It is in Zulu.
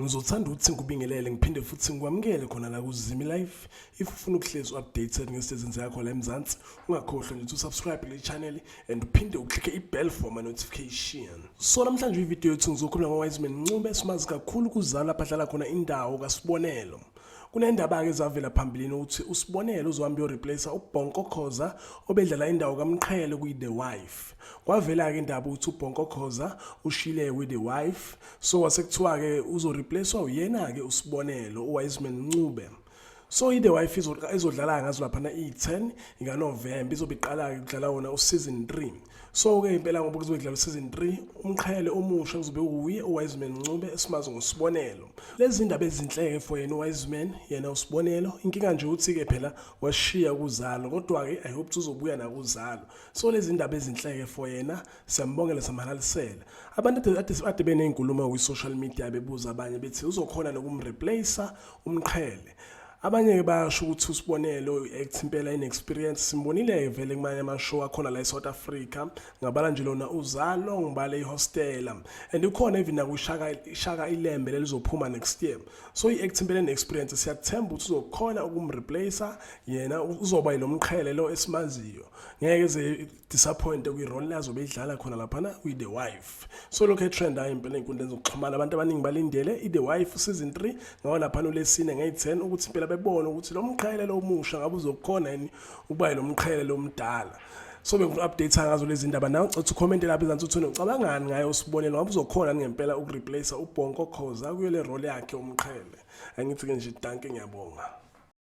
Ngizothanda ukuthi ngikubingelele ngiphinde futhi ngikwamukele khona la kuZimi Life. If ufuna ukuhlezi updated ngezinto ezenzeka khona la eMzansi, ungakhohlwa nje ukuthi usubscribe kule channel and uphinde uclicke i-bell for ama notification. So namhlanje ivideo yethu ngizokhuluma ngoWiseman Ncube esimazi kakhulu kuZalo lapho adlala khona indawo kaSibonelo. Kunendaba-ke ezavela phambilini ukuthi uSibonelo uzohamba uyoreplace uBhonko Khoza obedlala indawo kaMqhele kwi-The Wife. Kwavela-ke indaba ukuthi uBhonko Khoza ushile kwi-The Wife, so kwasekuthiwa-ke uzoreplacewa uyena-ke uSibonelo, uWiseman Ncube. So i-The Wife izodlala ngazo laphana i-10 ikaNovemba, izobe iqala-ke kudlala wona useason 3. So ke impela ngoba kuzobe kudlala season 3 umqhele omusha kuzobe kuwuye uWiseman Ncube esimazi ngoSibonelo. Lezi ndaba ezinhle ke for yena uWiseman, yena uSibonelo. Inkinga nje ukuthi ke phela washiya kuzalo kodwa ke I hope uzobuya nakuzalo. So lezi ndaba ezinhle ke for yena siyambongela samhalalisela. Abantu ade benezinkulumo kwi social media bebuza abanye bethi uzokhona nokumreplace umqhele. Abanye-ke bayasho ukuthi uSibonelo i-act impela ine-experience, simbonile-ke vele kumanye ama-show akhona la e-South Africa, ngabala nje lona Uzalo, ngibale iHostela and ukhona even nakwishaka ishaka ilembe lelizophuma next year. So i-act impela ine-experience, siyathemba ukuthi uzokhona ukumreplace yena, uzoba yilo mqhele lo esimaziyo, ngeke eze disappoint kwi-role azobe idlala khona laphana kwi-The Wife. So lokho etrend ayi impela ey'nkundleni zokuxhumana, abantu abaningi balindele i-The Wife season 3 ngawo laphana uLesine ngeyi-10 ukuthi impela bebone ukuthi lo mqhele lo omusha ngabe uzokhona yini ukuba yilo mqhele lo mdala. So bengiku-update ngazo lezi ndaba, nawe ucela ukhomente lapha ezansi uthi ucabangani ngayo uSibonelo, ngabe uzokhona ngempela ukureplace uBhonko Khoza kuyo le role yakhe umqhele. Angithi-ke nje dankie, ngiyabonga.